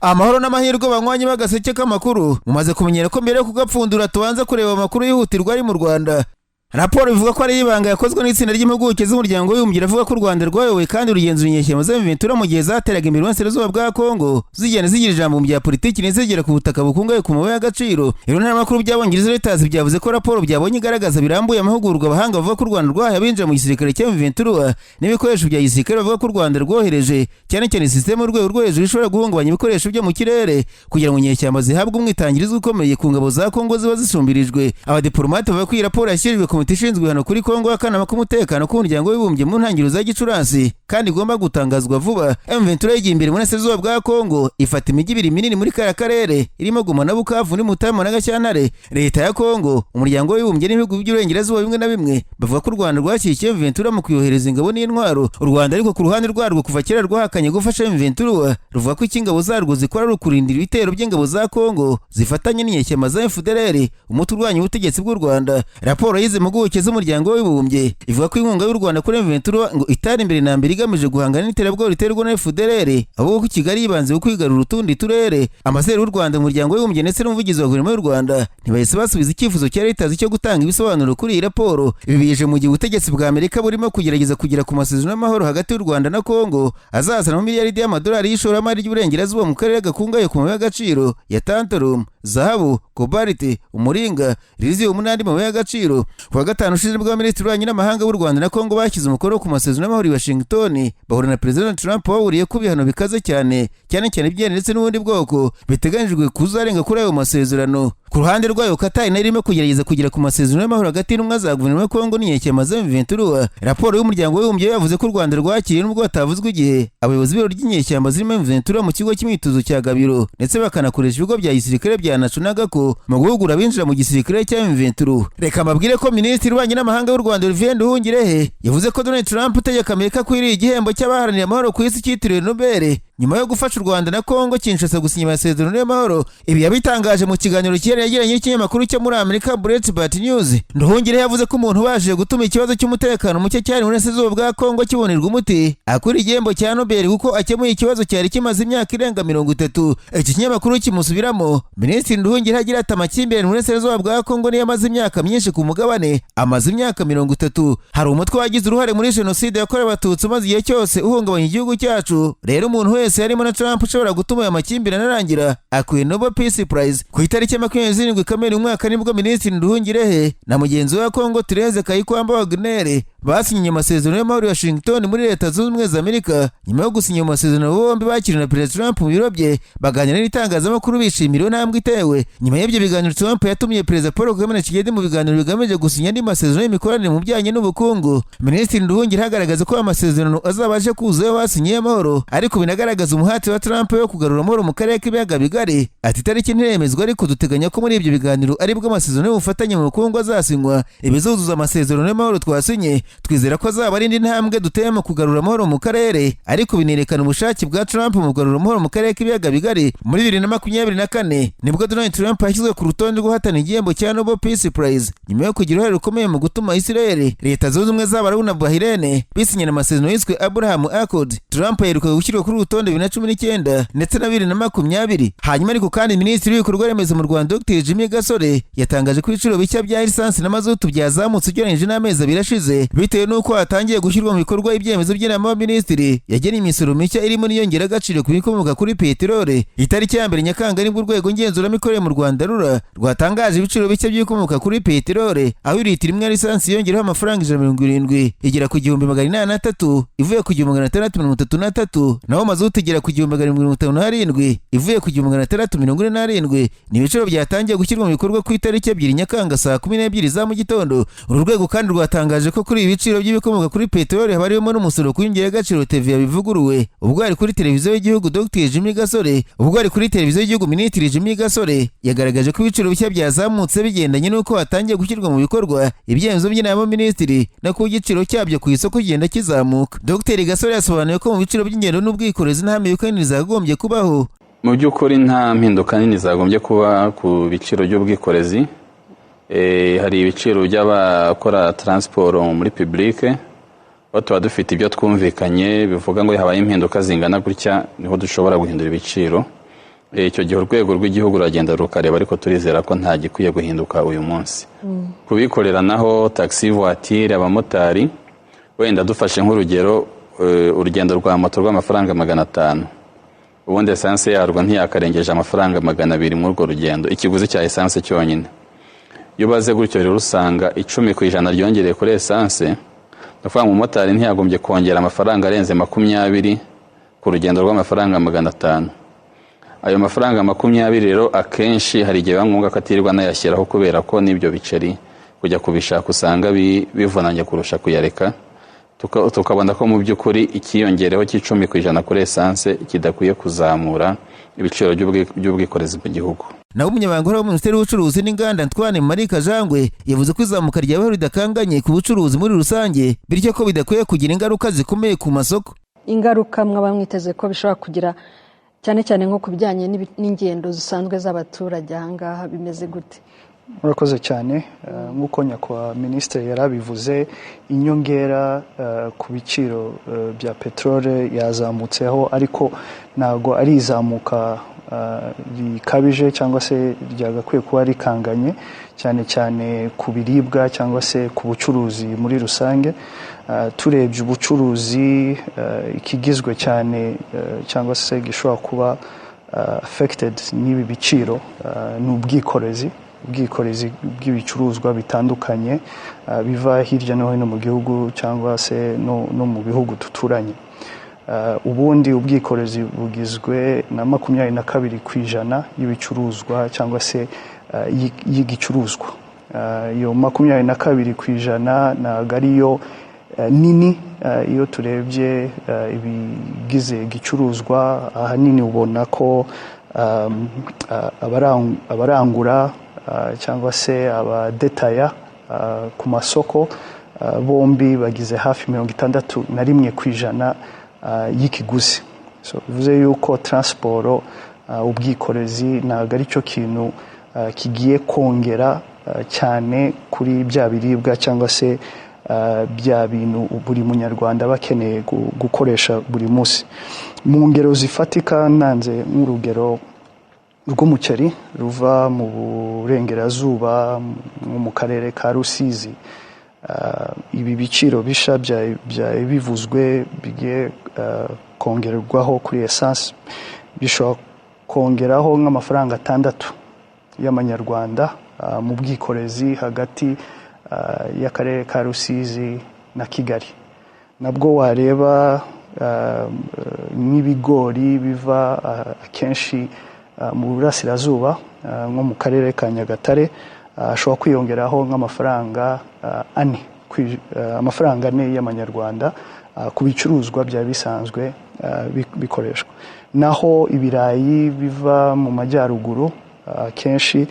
Amahoro n'amahirwe, banywanyi b'Agaseke k'Amakuru. Mumaze kumenyera ko mbere yo kugapfundura tubanza kureba amakuru yihutirwa ari mu Rwanda. Raporo ivuga ko ari ibanga yakozwe n'itsinda ry'impuguke z'Umuryango w'Abibumbye iravuga ko u Rwanda rwayoboye kandi rugenzura inyeshyamba za M23 mu gihe zateraga imbere iburasirazuba bwa Kongo, zigenda zigira ijambo mu bya politiki ntizigera ku butaka bukungahaye ku mabuye y'agaciro. Ibiro ntaramakuru by'Abongereza Reuters byavuze ko raporo byabonye igaragaza birambuye amahugurwa abahanga bavuga ko u Rwanda rwahaye abinjira mu gisirikare cya M23 n'ibikoresho bya gisirikare bavuga ko u Rwanda rwohereje, cyane cyane sisiteme y'urwego rwo hejuru ishobora guhungabanya ibikoresho byo mu kirere, kugira ngo inyeshyamba zihabwe umwitangirizo ukomeye ku ngabo za Kongo ziba zisumbirijwe. Abadiplomate bavuga ko iyi raporo yashyikirijwe komite ishinzwe ibihano kuri Kongo y'akanama k'umutekano k'Umuryango w'Abibumbye mu ntangiriro za Gicurasi, kandi igomba gutangazwa vuba. M23 yagiye imbere mu burasirazuba bwa Kongo, ifata imijyi ibiri minini muri kariya karere irimo Goma na Bukavu ni Mutarama na Gashyantare. Leta ya Kongo, Umuryango w'Abibumbye n'ibihugu by'Uburengerazuba bimwe na bimwe bavuga ko u Rwanda rwashyigikiye M23 mu kuyohereza ingabo n'intwaro. U Rwanda ariko ku ruhande rwarwo kuva kera rwahakanye gufasha M23, ruvuga ko icyo ingabo zarwo zikora ari ukurindira ibitero by'ingabo za Kongo zifatanya n'inyeshyamba za FDLR, umutwe urwanya ubutegetsi bw'u Rwanda. Raporo y'izi mpuguke z'Umuryango w'Abibumbye ivuga ko inkunga y'u Rwanda kuri M23 ngo itari imbere na mbere igamije guhangana n'iterabwoba riterwa na FDLR, ahubwo ko Kigali yibanze ku kwigarura utundi turere. Ambasaderi w'u Rwanda mu Muryango w'Abibumbye ndetse n'umuvugizi wa guverinoma y'u Rwanda ntibahise basubiza icyifuzo cya Reuters cyo gutanga ibisobanuro kuri iyi raporo. Ibi bije mu gihe ubutegetsi bwa Amerika burimo kugerageza kugera ku masezerano y'amahoro hagati y'u Rwanda na Kongo azazana miliyaridi y'amadolari y'ishoramari ry'Uburengerazuba mu karere gakungahaye ku mabuye y'agaciro ya tantalum, zahabu, kobalite, umuringa, lithium n'andi mabuye y'agaciro. Ku wa gatanu ushize nibwo abaminisitiri b'ububanyi n'amahanga b'u Rwanda na Kongo bashyize umukono ku masezerano y'amahoro i Washington, bahura na Perezida Donald Trump, bahuriye ku bihano bikaze cyane, cyane cyane ibyene ndetse n'ubundi bwoko biteganyijwe kuzarenga kuri ayo masezerano. Ku ruhande rwayo, Katari nayo irimo kugerageza kugera ku masezerano y'amahoro hagati y'intumwa za guverinoma ya Kongo n'inyeshyamba za M23. Raporo y'Umuryango w'Abibumbye yavuze ko u Rwanda rwakiriye, nubwo hatavuzwe igihe, abayobozi b'ibiro ry'inyeshyamba zirimo M23 mu kigo cy'imyitozo cya Gabiro, ndetse bakanakoresha ibigo bya gisirikare bya Nacu na Gako mu guhugura abinjira mu gisirikare cya M23. Reka mbabwire ko Minisitiri w'Ububanyi n'Amahanga w'u Rwanda Olivier Nduhungirehe yavuze ko Donald Trump utegeka Amerika akwiriye igihembo cy'abaharaniye amahoro ku isi cyitiriwe Nobel, nyuma yo gufasha u Rwanda na Kongo Kinshasa gusinya amasezerano y'amahoro. Ibi yabitangaje mu kiganiro cyihariye yagiranye n'ikinyamakuru cyo muri Amerika Breitbart News. Nduhungirehe yavuze ko umuntu ubashije gutuma ikibazo cy'umutekano muke cyari mu burasirazuba bwa Kongo kibonerwa umuti akwiriye igihembo cya Nobel, kuko akemuye ikibazo cyari kimaze imyaka irenga 30. Iki kinyamakuru kimusubiramo Minisitiri Nduhungirehe agira ati: "Amakimbirane mu burasirazuba bwa Kongo niyo amaze imyaka myinshi ku mugabane, amaze imyaka 30. Hari umutwe wagize uruhare muri jenoside yakorewe Abatutsi umaze igihe cyose uhungabanya igihugu cyacu. Rero umuntu wese, harimo na Trump, ushobora gutuma aya makimbirane arangira akwiye Nobel Peace Prize." Ku itariki ya 27 Kamena umwaka nibwo Minisitiri Nduhungirehe na mugenzi we wa Kongo Thérèse Kayikwamba Wagner basinye amasezerano y'amahoro ya Washington muri Leta Zunze Ubumwe za Amerika. Nyuma yo gusinya ayo masezerano, bombi bakiriwe na Perezida Trump mu biro bye, baganira n'itangazamakuru bishimira iyo ntambwe itewe. Nyuma y'ibyo biganiro, Trump yatumiye Perezida Paul Kagame na Tshisekedi mu biganiro bigamije gusinya andi masezerano y'imikoranire mu bijyanye n'ubukungu. Minisitiri Nduhungirehe agaragaza ko aya masezerano azaba aje kuzuza ayo basinyiye amahoro, ariko binagaragaza umuhati wa Trump wo kugarura amahoro mu karere k'Ibiyaga Bigari. Ati: "Itariki ntiremezwa, ariko duteganya ko muri ibyo biganiro aribwo amasezerano y'ubufatanye mu bukungu azasinywa, ibizuzuza amasezerano y'amahoro twasinye. Twizera ko azaba ari indi ntambwe duteye mu kugarura amahoro mu karere, ariko binerekana ubushake bwa Trump mu kugarura amahoro mu karere k'Ibiyaga Bigari." Muri 2024 nibwo Donald Trump yashyizwe ku rutonde rw'uhatana igihembo cya Nobel Peace Prize, nyuma yo kugira uruhare rukomeye mu gutuma Israel, Leta Zunze Ubumwe z'Abarabu na Bahrain bisinyana amasezerano yiswe Abraham Accord. Trump aheruka gushyirwa kuri uru rutonde 2019 ndetse na 2020. Hanyuma ariko kandi, Minisitiri w'Ibikorwa Remezo mu Rwanda Dr Jimmy Gasore yatangaje ko ibiciro bishya bya lisansi na mazutu byazamutse ugereranyije n'amezi 2 ashize, bitewe n'uko hatangiye gushyirwa mu bikorwa ibyemezo by'inama y'abaminisitiri yagennye imisoro mishya irimo n'iyongeragaciro ku bikomoka kuri peteroli. Itariki ya 1 Nyakanga nibwo urwego ngenzuramikorere mu Rwanda RURA rwatangaje ibiciro bishya by'ibikomoka kuri peteroli, aho litiro imwe ya lisansi yongeraho amafaranga 170, igera ku 1803 ivuye ku 1633, naho mazutu igera ku 1757 ivuye ku 1647. Ni ibiciro byatangiye gushyirwa mu bikorwa ku itariki 2 Nyakanga saa 12 za mu gitondo. Uru rwego kandi rwatangaje ko kuri ibi biciro by'ibikomoka kuri peteroli haba harimo n'umusoro ku nyongeragaciro TVA bivuguruwe. Ubwo ari kuri Televiziyo y'Igihugu Dr Jimmy Gasore, ubwo ari kuri Televiziyo y'Igihugu, Minisitiri Jimmy Gasore yagaragaje ko ibiciro bishya byazamutse bigendanye n'uko hatangiye gushyirwa mu bikorwa ibyemezo by'inama y'abaminisitiri no kuba igiciro cyabyo ku isoko kigenda kizamuka. Dr Gasore yasobanuye ko mu biciro by'ingendo n'ubwikorezi nta mpinduka nini zagombye kubaho. Mu by'ukuri nta mpinduka nini zagombye kuba ku biciro by'ubwikorezi. Hari ibiciro by'abakora transport muri public, aho tuba dufite ibyo twumvikanye bivuga ngo habaye impinduka zingana gutya niho dushobora guhindura ibiciro. Icyo gihe urwego rw'igihugu ruragenda rukareba, ariko turizera ko nta gikwiye guhinduka uyu munsi. Kubikorera naho, taxi voiture, abamotari, wenda dufashe nk'urugero, urugendo rwa moto rw'amafaranga 500, ubundi essence yarwo ntiyakarengeje amafaranga 200 muri urwo rugendo, ikiguzi cya essence cyonyine. Iyo ubaze gutyo rero, usanga 10% ryongereye kuri essence, ni ukuvuga ngo umumotari ntiyagombye kongera amafaranga arenze 20 ku rugendo rw'amafaranga 500. Ayo mafaranga 20 rero, akenshi hari igihe biba ngombwa ko atirirwa anayashyiraho, kubera ko n'ibyo biceri kujya kubishaka usanga bivunanye kurusha kuyareka. Tukabona ko mu by'ukuri ikiyongereho cy'10% kuri essence kidakwiye kuzamura ibiciro by'ubwikorezi mu gihugu. Naho umunyamabanga uhoraho Minisiteri y'Ubucuruzi n'Inganda, Antoine Marie Kajangwe, yavuze ko izamuka ryabaho ridakanganye ku bucuruzi muri rusange, bityo ko bidakwiye kugira ingaruka zikomeye ku masoko. Ingaruka mwaba mwiteze ko bishobora kugira, cyane cyane nko ku bijyanye n'ingendo zisanzwe z'abaturage ahangaha, bimeze gute? Murakoze cyane. Nk'uko nyakubahwa minisitiri yari abivuze, inyongera ku biciro bya peteroli yazamutseho, ariko ntabwo ari izamuka rikabije cyangwa se ryagakwiye kuba rikanganye, cyane cyane ku biribwa cyangwa se ku bucuruzi muri rusange. Turebye ubucuruzi, ikigizwe cyane cyangwa se gishobora kuba affected n'ibi biciro ni ubwikorezi bw'ibicuruzwa bitandukanye biva hirya no hino mu gihugu cyangwa se no mu bihugu duturanye. Ubundi ubwikorezi bugizwe na 22% y'ibicuruzwa cyangwa se y'igicuruzwa. Iyo 22% ntabwo ariyo nini. Iyo turebye ibigize igicuruzwa, ahanini ubona ko abarangura cyangwa se abadetaya ku masoko bombi bagize hafi 61% y'ikiguzi. So bivuze yuko transport, ubwikorezi, ntabwo ari cyo kintu kigiye kongera cyane kuri bya biribwa cyangwa se bya bintu buri munyarwanda aba akeneye gukoresha buri munsi. Mu ngero zifatika, nanze nk'urugero rw'umuceri ruva mu burengerazuba, nko mu karere ka Rusizi. Ibi biciro bisha byari bivuzwe bigiye kongerwaho kuri essence bishobora kongeraho nk'amafaranga 6 y'amanyarwanda mu bwikorezi hagati y'akarere ka Rusizi na Kigali. Nabwo wareba nk'ibigori biva akenshi mu burasirazuba, nko mu karere ka Nyagatare, ashobora kwiyongeraho nk'amafaranga 4, amafaranga 4 y'amanyarwanda ku bicuruzwa byari bisanzwe bikoreshwa. Naho ibirayi biva mu majyaruguru, akenshi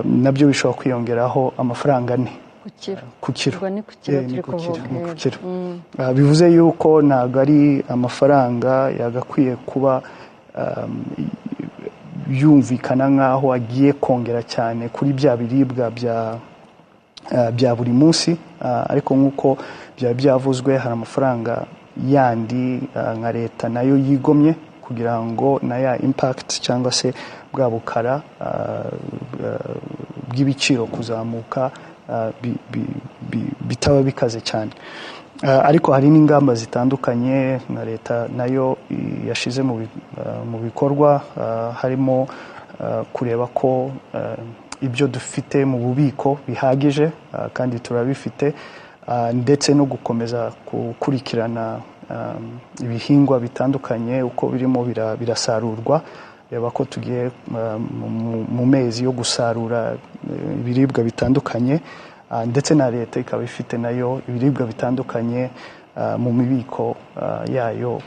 nabyo bishobora kwiyongeraho amafaranga 4 ku kiro. Ku kiro. Ubwo ni ku kiro Eh, ni turi ku kiro, kuvuga. Ni ku kiro. Bivuze yuko ntabwo ari amafaranga yagakwiye kuba yumvikana nk'aho agiye kongera cyane kuri bya biribwa bya buri munsi. Ariko nk'uko byaba byavuzwe, hari amafaranga yandi nka leta nayo yigomye kugira ngo na ya impact cyangwa se bwa bukara bw'ibiciro kuzamuka bitaba bikaze cyane. Ariko hari n'ingamba zitandukanye na leta nayo yashize mu bikorwa, harimo kureba ko ibyo dufite mu bubiko bihagije, kandi turabifite, ndetse no gukomeza gukurikirana ibihingwa bitandukanye uko birimo birasarurwa, reba ko tugiye mu mezi yo gusarura ibiribwa bitandukanye, ndetse na leta ikaba ifite nayo ibiribwa bitandukanye mu mibiko yayo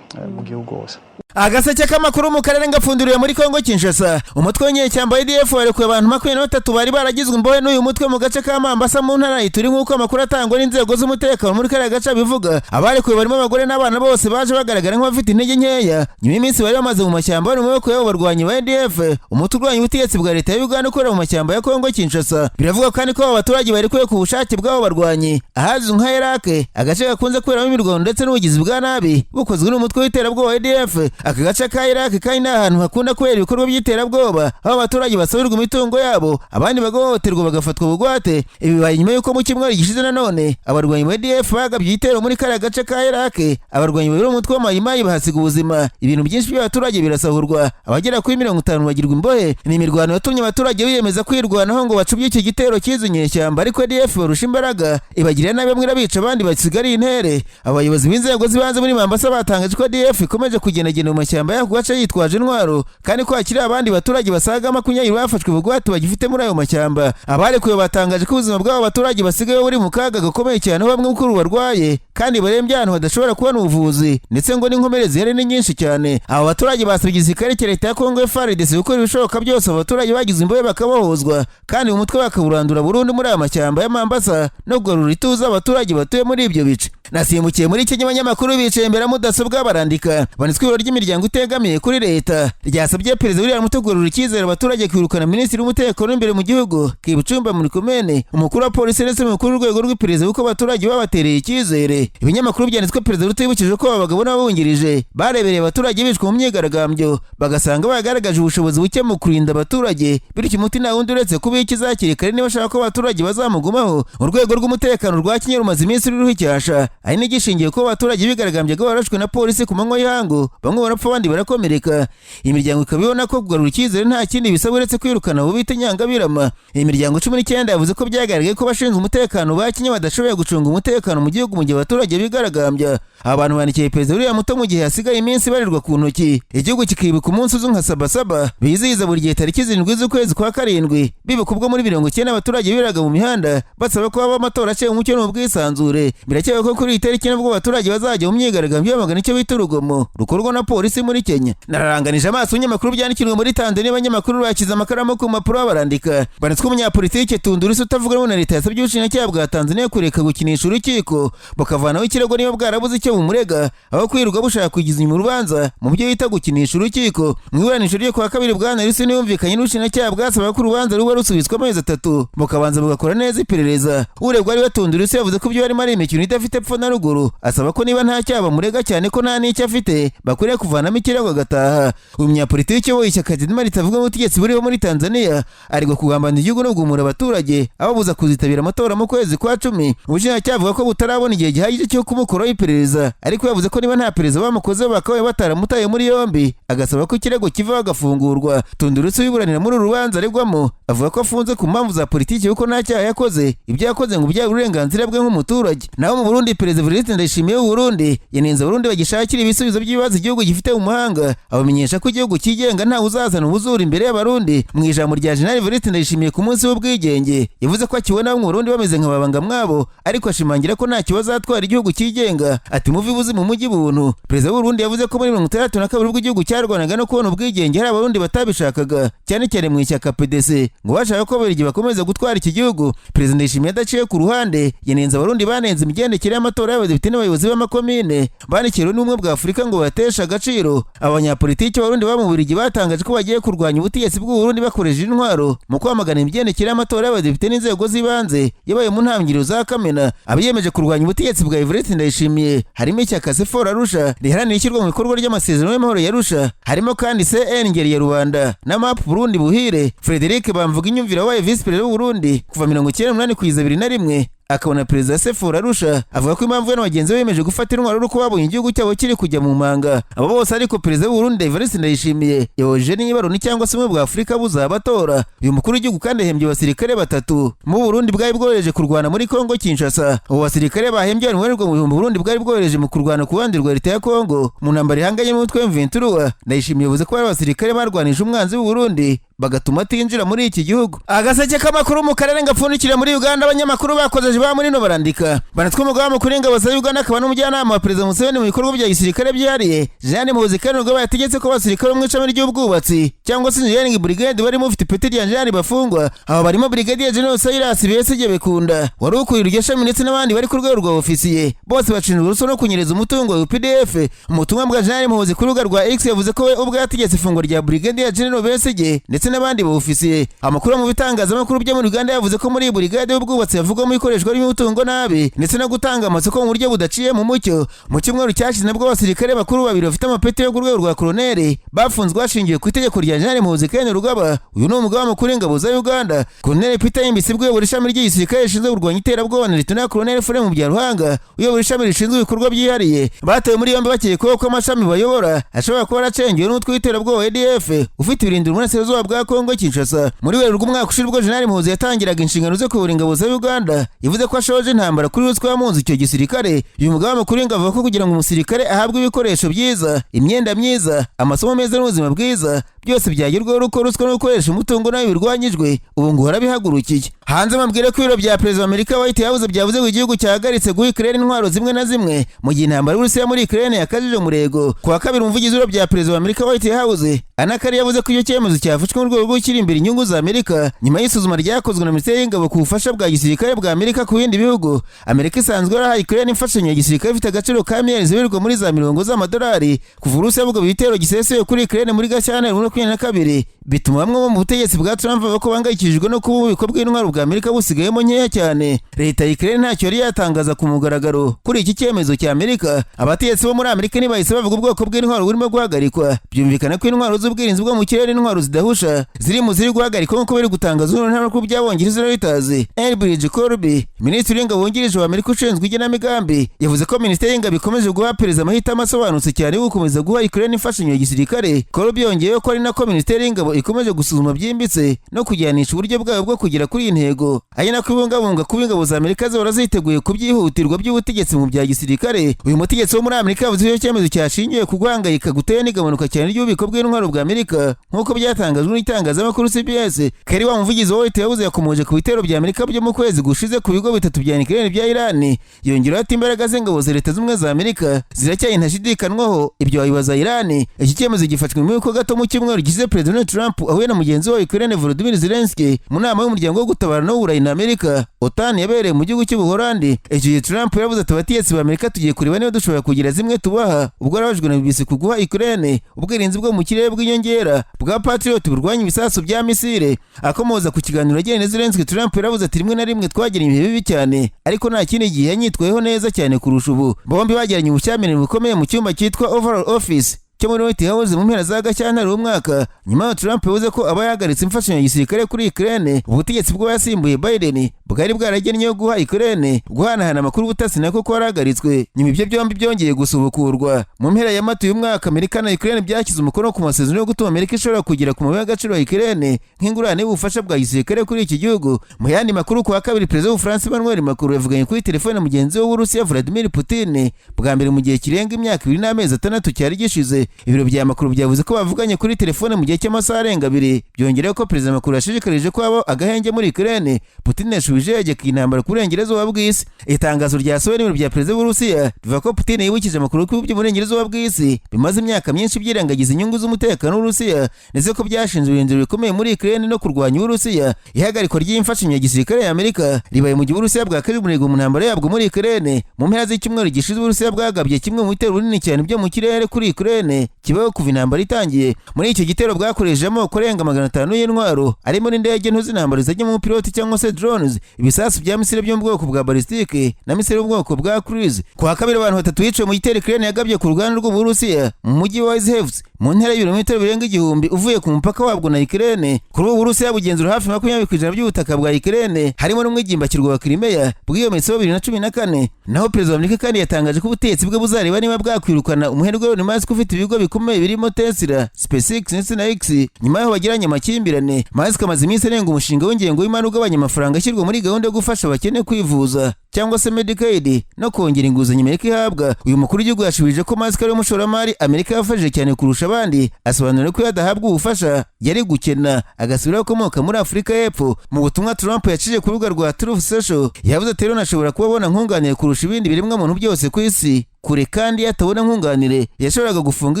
mu gihugu hose. Agaseke k'amakuru mu karere ngapfunduriwe muri Kongo Kinshasa. Umutwe w'inyeshyamba ADF warekuye abantu 23 bari baragizwe imbohe n'uyu mutwe mu gace ka Mambasa mu ntara ya Ituri, nk'uko amakuru atangwa n'inzego z'umutekano muri kariya gace abivuga. Abarekuwe barimo abagore n'abana, bose baje bagaragara nk'abafite intege nkeya nyuma y'iminsi bari bamaze mu mashyamba bari mu maboko y'abo barwanyi ba ADF, umutwe urwanya ubutegetsi bwa leta ya Uganda ukorera mu mashyamba ya Kongo Kinshasa. Biravuga kandi ko abo baturage barekuwe ku bushake bw'abo barwanyi ahazwi nka Iraq, agace gakunze kuberamo imirwano ndetse ndetse n'ubugizi bwa nabi bukozwe n'umutwe w'iterabwoba wa ADF. Aka gace ka Iraq kandi ni ahantu hakunda kubera ibikorwa by'iterabwoba, aho abaturage basabirwa imitungo yabo, abandi bagahohoterwa, bagafatwa bugwate. Ibi bibaye nyuma y'uko mu cyumweru gishize nanone abarwanyi ba ADF bagabye igitero muri kariya gace ka Iraq, abarwanyi babiri b'umutwe w'Amayimayi bahasiga ubuzima, ibintu byinshi by'abaturage birasahurwa, abagera kuri 50 bagirwa imbohe. Ni imirwano yatumye abaturage biyemeza kwirwanaho ngo bacubye iki gitero cy'izo nyeshyamba, ariko ADF barusha imbaraga, ibagirira nabi, bamwe irabica, abandi basigariye intere. Abayobozi b'inzego z'ibanze muri Mambasa batangaje ko ADF ikomeje kugendagenda mu mashyamba y'ako gace yitwaje intwaro, kandi ko hakiri abandi baturage basaga 20 bafashwe bugwate bagifite muri ayo mashyamba. Abarekuwe batangaje ko ubuzima bw'abo baturage basigaye buri mu kaga gakomeye cyane, aho bamwe kuri ubu barwaye kandi barembye ahantu badashobora kubona ubuvuzi, ndetse ngo n'inkomere zihari ni nyinshi cyane. Abo baturage basabye igisirikare cya leta ya Kongo FARDC gukora ibishoboka byose abo baturage bagize imbohe bakabohozwa, kandi umutwe bakawurandura burundu muri aya mashyamba ya Mambasa, no kugarura ituze abaturage batuye muri ibyo bice. Nasimbukiye muri Kenya, abanyamakuru bicaye imbere ya mudasobwa barandika. Banditswe ibiro ry'imiryango itegamiye kuri leta ryasabye Perezida William Ruto kugarura icyizere abaturage, kwirukana Minisitiri w'Umutekano w'imbere mu gihugu Kipchumba Murkomen, umukuru wa polisi ndetse n'umukuru w'urwego rw'iperereza, kuko abaturage babatereye icyizere. Ibinyamakuru byanditswe Perezida Ruto yibukije ko aba bagabo n'ababungirije barebereye abaturage bishwe mu myigaragambyo, bagasanga bagaragaje ubushobozi buke mu kurinda abaturage, bityo umuti nta wundi uretse kubikiza hakiri kare niba ashaka ko abaturage bazamugumaho. Urwego rw'umutekano rwa Kenya rumaze iminsi ruriho icyasha, hari n'igishingiye ko abaturage bigaragambyaga barashwe na polisi ku manywa y'ihangu, bamwe barapfa abandi barakomereka. Iyi miryango ikaba ibona ko kugarura icyizere nta kindi bisaba uretse kwirukana abo bita inyangabirama. Iyi miryango 19 yavuze ko byagaragaye ko abashinzwe umutekano ba Kenya badashoboye gucunga umutekano mu gihugu mu gihe abaturage bigaragambya. Abantu bandikiye Perezida William Ruto mu gihe hasigaye iminsi ibarirwa ku ntoki igihugu kikibuka umunsi uzwi nka Sabasaba, bizihiza buri gihe tariki 7 z'ukwezi kwa 7, bibuka ubwo muri 90 abaturage biraga mu mihanda basaba ko haba amatora aciye umucyo n'ubwisanzure. Birakekwa ko kuri iyi tariki nabwo abaturage bazajya mu myigaragambyo bamagana icyo bita urugomo rukorwa na polisi muri Kenya. Nararanganije amaso ibinyamakuru byandikirwa muri Tanzania, abanyamakuru bakize amakaramu ku mpapuro barandika. Banditswe umunyapolitike Tundu Lissu utavuga rumwe na leta yasabye ubushinjacyaha bwa Tanzania kureka gukinisha urukiko, bukavanaho ikirego niba bwarabuze icyo bumurega, aho kwirirwa bushaka kugiza inyuma urubanza mu byo yita gukinisha urukiko. Mu iburanisha ryo kuwa kabiri, Bwana Lissu ntiyumvikanye n'ubushinjacyaha bwasaba ko urubanza ruba rusubitswe amezi 3, bukabanza bugakora neza iperereza. Uregwa ariwe Tundu Lissu yavuze ko ibyo barimo ari imikino idafite epfo na ruguru, asaba ko niba nta cyaha bamurega, cyane ko nta n'icyo afite, bakwiriye kuvanamo ikirego agataha. Uyu munyapolitiki uyoboye ishyaka Chadema ritavuga ubutegetsi buriho muri Tanzania aregwa kugambanira igihugu no kugumura abaturage ababuza kuzitabira amatora mu kwezi kwa 10. Ubushinjacyaha buvuga ko butarabona igihe gihagije cyo kumukoraho iperereza, ariko yavuze ko niba nta perezida bamukozeho bakabaye bataramutaye muri yombi, agasaba ko ikirego kivaho agafungurwa. Tundu Lissu wiburanira muri uru rubanza aregwamo avuga ko afunze ku mpamvu za politiki, kuko nta cyaha yakoze, ibyo yakoze ngo byaba uburenganzira bwe nk'umuturage. Naho mu Burundi, Perezida Evariste Ndayishimiye w'u Burundi yanenze Abarundi bagishakira ibisubizo by'ibibazo igihugu gifite mu mahanga, abamenyesha ko igihugu cyigenga ntawe uzazana ubuzura imbere y'Abarundi. Mu ijambo rya General Evariste Ndayishimiye ku munsi w'ubwigenge, yavuze ko akibona mu Burundi bameze nka babangamwabo, ariko ashimangira ko ntacyo bazatwara igihugu cyigenga, ati muve ibuzi mu mujyi buntu. Perezida w'u Burundi yavuze ko muri 62 ubwo igihugu cyarwanaga no kubona ubwigenge hari Abarundi batabishakaga, cyane cyane mu ishyaka PDC, ngo bashaka ko Ababiligi bakomeza gutwara iki gihugu. Perezida Ndayishimiye adaciye ku ruhande yanenze Abarundi banenze imigendekere y'amatora y'abadepite n'abayobozi b'amakomine bandikiriwe n'Ubumwe bwa Afurika ngo bateshe agaciro. Abanyapolitiki b'Abarundi bo mu Bubiligi batangaje ko bagiye kurwanya ubutegetsi bw'u Burundi bakoresheje intwaro mu kwamagana imigendekere y'amatora y'abadepite n'inzego z'ibanze yabaye mu ntangiriro za Kamena. Abiyemeje kurwanya ubutegetsi bwa Evariste Ndayishimiye harimo ishyaka CFOR Arusha riharanira ishyirwa mu bikorwa ry'amasezerano y'amahoro ya Arusha, harimo kandi CN Ngeri ya Rubanda na MAP Burundi Buhire. Frederic Bamvuginyumvira wabaye visi perezida w'u Burundi kuva 98 kugeza 2001, akabona perezida CFOR Arusha, avuga ko impamvu we na bagenzi be bemeje gufata intwaro ari uko babonye igihugu cyabo kiri kujya mu manga. Abo bose ariko perezida w'u Burundi Evariste Ndayishimiye yabajije niba Loni cyangwa se Ubumwe bwa Afurika buzabatora. Uyu mukuru w'igihugu kandi yahembye abasirikare batatu mu Burundi bwari bwohereje kurwana muri Kongo Kinshasa. Abo basirikare bahembye bari mu bihumbi Burundi bwari bwohereje mu kurwana ku ruhande rwa leta ya Kongo mu ntambara ihanganye n'umutwe wa M23. Ndayishimiye yavuze ko bari abasirikare barwanije umwanzi w'u Burundi bagatuma atinjira muri iki gihugu. Agaseke k'amakuru mu karere ngapfundikira muri Uganda, abanyamakuru bakozeje ba muri no barandika. Banatwe umugaba mukuru w'ingabo za Uganda akaba n'umujyanama wa Perezida Museveni mu bikorwa bya gisirikare byihariye, Jeanne Muhoozi Kainerugaba, yategetse ko abasirikare bo mu ishami ry'ubwubatsi cyangwa se Engineering Brigade barimo ufite ipeti rya Jeanne bafungwa. Aba barimo Brigadier General Cyrus Besigye Bekunda wari ukuriye iryo shami ndetse n'abandi bari ku rwego rwa ofisiye, bose bashinjwa ruswa no kunyereza umutungo wa UPDF. Umutumwa bwa Jeanne Muhoozi ku rubuga rwa X yavuze ko we ubwe yategetse ifungwa rya Brigadier General Besigye ndetse ndetse n'abandi bofisiye. Amakuru mu bitangazamakuru byo muri Uganda yavuze ko muri iyi burigade y'ubwubatsi havugwamo ikoreshwa ry'umutungo nabi ndetse no gutanga amasoko mu buryo budaciye mu mucyo. Mu cyumweru cyashize nabwo abasirikare bakuru babiri bafite amapeti yo ku rwego rwa koloneli bafunzwe hashingiwe ku itegeko rya Jenerali Muhoozi Kainerugaba. Uyu ni umugaba mukuru w'ingabo za Uganda. Koloneli Peter Ahimbisibwe uyobora ishami ry'igisirikare rishinzwe kurwanya iterabwoba na Lieutenant Colonel Ephraim Byaruhanga uyobora ishami rishinzwe ibikorwa byihariye batawe muri yombi bakekwaho ko amashami bayobora ashobora kuba yaracengewe n'umutwe w'iterabwoba ADF ufite ibirindiro mu burasirazuba bwa Kongo Kinshasa. Muri Werurwe umwaka ushize ubwo Jenerali Muhoozi yatangiraga inshingano zo kuyobora ingabo za Uganda, yavuze ko ashoje intambara kuri ruswa yamunze icyo gisirikare. Uyu mugaba mukuru w'ingabo avuga ko kugira ngo umusirikare ahabwe ibikoresho byiza, imyenda myiza, amasomo meza n'ubuzima bwiza byose byagerwaho uko ruswa no gukoresha umutungo nabi birwanyijwe. Ubu ngo harabihagurukiye. Hanze mabwire ko ibiro bya perezida wa Amerika White House byavuze ko igihugu cyahagaritse guha Ukraine intwaro zimwe na zimwe mu gihe intambara y'Uburusiya muri Ukraine yakajije umurego. Ku wa kabiri, umuvugizi w'ibiro bya perezida wa Amerika White House Anna Kelly yavuze ko icyo cyemezo cyafashwe mu rwego rwo gushyira imbere inyungu za Amerika nyuma y'isuzuma ryakozwe na Minisiteri y'Ingabo ku bufasha bwa gisirikare bwa Amerika ku bindi bihugu. Amerika isanzwe yarahaye Ukraine imfashanyo ya gisirikare ifite agaciro ka miliyari zibarirwa muri za mirongo z'amadolari kuva Uburusiya bugaba ibitero gisesuye kuri Ukraine muri Gashyantare 2022, bituma bamwe bo mu butegetsi bwa Trump bavuga ko bahangayikishijwe no kuba ububiko bw'intwaro bwa Amerika busigayemo nkeya cyane. Leta ya Ukraine ntacyo yari yatangaza ku mugaragaro kuri iki cyemezo cya Amerika. Abategetsi bo muri Amerika ntibahise bavuga ubwoko bw'intwaro burimo guhagarikwa. Byumvikana ko intwaro z'ubwirinzi bwo mu kirere n'intwaro zidahusha ziri mu ziri guhagarikwa, nk'uko biri gutangazwa n'ibinyamakuru by'Abongereza Reuters. Elbridge Colby, minisitiri w'ingabo wungirije wa Amerika ushinzwe igenamigambi, yavuze ko minisiteri y'ingabo ikomeje guha perezida amahitamo asobanutse cyane yo gukomeza guha Ukraine imfashanyo ya gisirikare. Colby yongeyeho ko ari nako minisiteri y'ingabo ikomeje gusuzuma byimbitse no kujyanisha uburyo bwayo bwo kugera kuri iyi ntego, ari nako ibungabunga kuba ingabo za Amerika zihora ziteguye ku byihutirwa by'ubutegetsi mu bya gisirikare. Uyu mutegetsi wo muri Amerika yavuze ko icyo cyemezo cyashingiwe ku guhangayika gutewe n'igabanuka cyane ry'ububiko bw'intwaro bwa Amerika, nk'uko byatangajwe n'itangazamakuru CBS. Kerry, wa muvugizi wa White House, yakomoje ku bitero bya Amerika byo mu kwezi gushize ku bigo bitatu bya nucléaire bya Iran. Yongeraho ati: "Imbaraga z'ingabo za Leta Z'Ubumwe za Amerika ziracyari ntashidikanywaho, ibyo wabibaza Iran." Iki cyemezo gifashwe nyuma y'uko gato mu cyumweru gishize Perezida Donald Trump ahuye na mugenzi we wa Ukraine Volodymyr Zelensky mu nama y'umuryango wo gutabarana w'Uburayi na Amerika OTAN yabereye mu gihugu cy'Ubuholandi. Icyo gihe Trump yaravuze ati: "Abategetsi ba Amerika tugiye kureba niba dushobora kugira zimwe tubaha." Ubwo yarabajijwe na BBC ku guha Ukraine ubwirinzi bwo mu kirere bw'inyongera bwa Patriot burwanya ibisasu bya misile. Akomoza ku kiganiro yagiranye na Zelensky, Trump yaravuze ati: "Rimwe na rimwe twagiranye ibihe bibi cyane, ariko nta kindi gihe yanyitwayeho neza cyane kurusha ubu." Bombi bagiranye ubushyamirane bukomeye mu cyumba cyitwa Oval Office cyo muri White House mu mpera za Gashyantare w'umwaka. Nyuma yaho Trump yavuze ko aba yahagaritse imfashanyo ya gisirikare kuri Ukraine ubutegetsi bw'abasimbuye Biden bwari bwaragennye yo guha Ukraine. Guhanahana amakuru ubutasi nako kwarahagaritswe. Nyuma ibyo byombi byongeye gusubukurwa. Mu mpera ya Mata uyu mwaka, Amerika na Ukraine byashyize umukono ku masezerano yo gutuma Amerika ishobora kugera ku mabuye y'agaciro ya Ukraine nk'ingurane y'ubufasha bwa gisirikare kuri iki gihugu. Mu yandi makuru, ku wa kabiri perezida w'Ubufaransa Emmanuel Macron yavuganye kuri telefone na mugenzi we w'Uburusiya Vladimir Putin bwa mbere mu gihe kirenga imyaka 2 n'amezi 6 cyari gishize. Ibiro bya Macron byavuze ko bavuganye kuri telefone mu gihe cy'amasaha arenga 2, byongereho ko perezida Macron yashishikarije ko habaho agahenge muri Ukraine. Putin yashubije yegeka intambara ku burengerazuba bw'isi. Itangazo ryasohowe n'ibiro bya perezida w'Uburusiya rivuga ko Putin yibukije amakuru ko by'uburengerazuba bw'isi bimaze imyaka myinshi byirengagiza inyungu z'umutekano w'Uburusiya, ndetse ko byashinze ibirindiro bikomeye muri Ukraine no kurwanya Uburusiya. Ihagarikwa ry'imfashanyo ya gisirikare ya Amerika ribaye mu gihe Uburusiya bwakaje umurego mu ntambara yabwo muri Ukraine. Mu mpera z'icyumweru gishize, Uburusiya bwagabye kimwe mu bitero binini cyane byo mu kirere kuri Ukraine kibaho kuva intambara itangiye. Muri icyo gitero bwakoresheje amoko arenga 500 y'intwaro, arimo n'indege nto z'intambara zitajyamo umupiloti cyangwa se drones, ibisasu bya misile byo mu bwoko bwa ballistique na misile yo mu bwoko bwa cruise. Ku wa kabiri, abantu batatu biciwe mu gitero Ukraine yagabye ku ruganda rw'Uburusiya mu mujyi wa Izhevsk, mu ntera y'ibirometero birenga 1000 uvuye ku mupaka wabwo na Ukraine. Kuri ubu Uburusiya bugenzura hafi 20% by'ubutaka bwa Ukraine, harimo n'umwigimbakirwa wa Crimea bwiyometseho 2014. Naho perezida wa Amerika kandi yatangaje ko ubutegetsi bwe buzareba niba bwakwirukana umuherwe Elon Musk ufite ibigo bikomeye birimo Tesla, SpaceX ndetse na X, nyuma y'aho bagiranye amakimbirane. Musk amaze iminsi arenga umushinga w'ingengo y'imari ugabanya amafaranga ashyirwa muri gahunda yo gufasha abakene kwivuza cyangwa se Medicaid no kongera inguzanyo Amerika ihabwa. Uyu mukuru w'igihugu yashubije ko Musk ari umushoramari Amerika yafashije cyane kurusha abandi, asobanura ko iyo adahabwa ubufasha yari gukena agasubira akomoka muri Afurika y'Epfo. Mu butumwa Trump yaciye ku rubuga rwa Truth Social yavuze ati: "Elon ashobora kuba abona nkunganire kurusha ibindi biremwa muntu byose ku isi kure, kandi iyo atabona nkunganire yashoboraga gufunga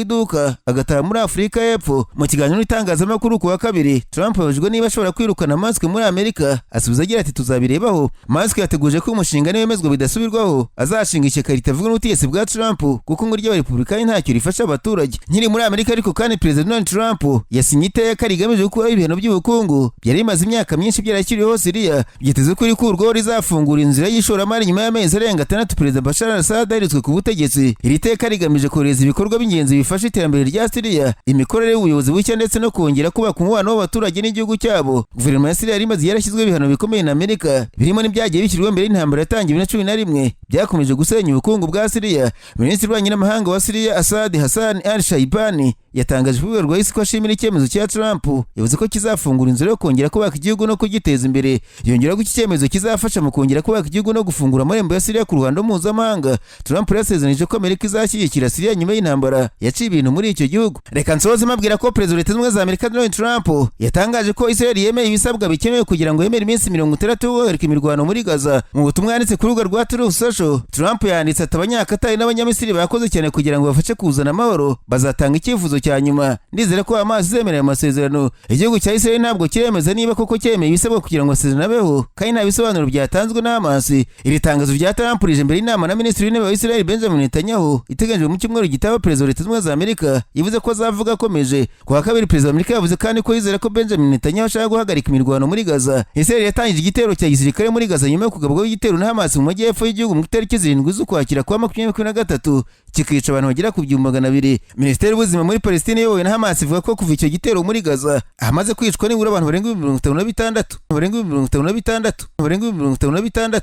iduka agataha muri Afurika y'Epfo." Mu kiganiro n'itangazamakuru ku wa kabiri, Trump abajijwe niba ashobora kwirukana Musk muri Amerika, asubiza agira ati: "Tuzabirebaho." Musk yateguje ko umushinga niwemezwa bidasubirwaho azashinga ishyaka ritavuga n'ubutegetsi bwa Trump, kuko ngo ry'Abarepublikani ntacyo rifasha abaturage. Nkiri muri Amerika ariko kandi, perezida Donald Trump yasinye iteka iteka rigamije gukuraho ibihano by'ubukungu byari bimaze imyaka myinshi byarashyiriweho Siriya. Byitezwe ko irikurwaho rizafungura inzira y'ishoramari nyuma y'amezi arenga 6 Perezida Bashar al-Assad aheretswe ku butegetsi. Iri teka rigamije korohereza ibikorwa by'ingenzi bifasha iterambere rya Siriya, imikorere y'ubuyobozi bushya ndetse no kongera kubaka umubano w'abaturage n'igihugu cyabo. Guverinoma ya Siriya yari imaze yarashyizweho ibihano bikomeye na Amerika, birimo n'ibyagiye bishyirwa mbere y'intambara yatangiye 2011, byakomeje gusenya ubukungu bwa Siriya. Minisitiri w'ububanyi n'amahanga wa Siriya, Asad Hassan al-Shaibani, yatangaje ku rwego rwa isi ko ashimira icyemezo cya Trump. Yavuze ko kizafungura inzira yo kongera kubaka igihugu no kugiteza imbere. Yongeraho ko iki cyemezo kizafasha mu kongera kubaka igihugu no gufungura amarembo ya Siriya ku ruhando mpuzamahanga. Trump yasezeranije ko Amerika izashyigikira Siriya nyuma y'intambara yaciye ibintu muri icyo gihugu. Reka nsoze mabwira ko Perezida wa Leta Zunze Ubumwe za Amerika, Donald Trump, yatangaje ko Israel yemeye ibisabwa bikenewe kugira ngo yemere iminsi 60 yo guhagarika imirwano muri Gaza. Mu butumwa yanditse ku rubuga rwa Truth Social, Trump yanditse ati: "Abanyakatari n'Abanyamisiri bakoze cyane kugira ngo bafashe kuzana amahoro. Bazatanga icyifuzo cya nyuma. Ndizera ko Hamas izemera aya masezerano." Igihugu cya Israel ntabwo kiremeza niba koko cyemeye ibisabwa kugira ngo amasezerano abeho, kandi nta bisobanuro byatanzwe na Hamas. Iri tangazo rya Trump rije mbere y'inama na Minisitiri w'Intebe wa Israel, Benjamin Netanyahu, iteganyijwe mu cyumweru gitaha. Perezida wa Leta Zunze Ubumwe za Amerika yavuze ko azavuga akomeje. Ku wa kabiri, Perezida wa Amerika yavuze kandi ko yizera ko Benjamin Netanyahu ashaka guhagarika imirwano muri Gaza. Israel yatangije igitero cya gisirikare muri Gaza nyuma yo kugabwaho igitero na Hamas mu majyepfo y'igihugu mu itariki 7 z'Ukwakira kwa 2023, kikica abantu bagera ku 200,000. Minisiteri y'Ubuzima muri Palestine iyobowe na Hamas ivuga ko kuva icyo gitero muri Gaza hamaze kwicwa nibura abantu barenga 56,000, barenga 56,000, barenga 56.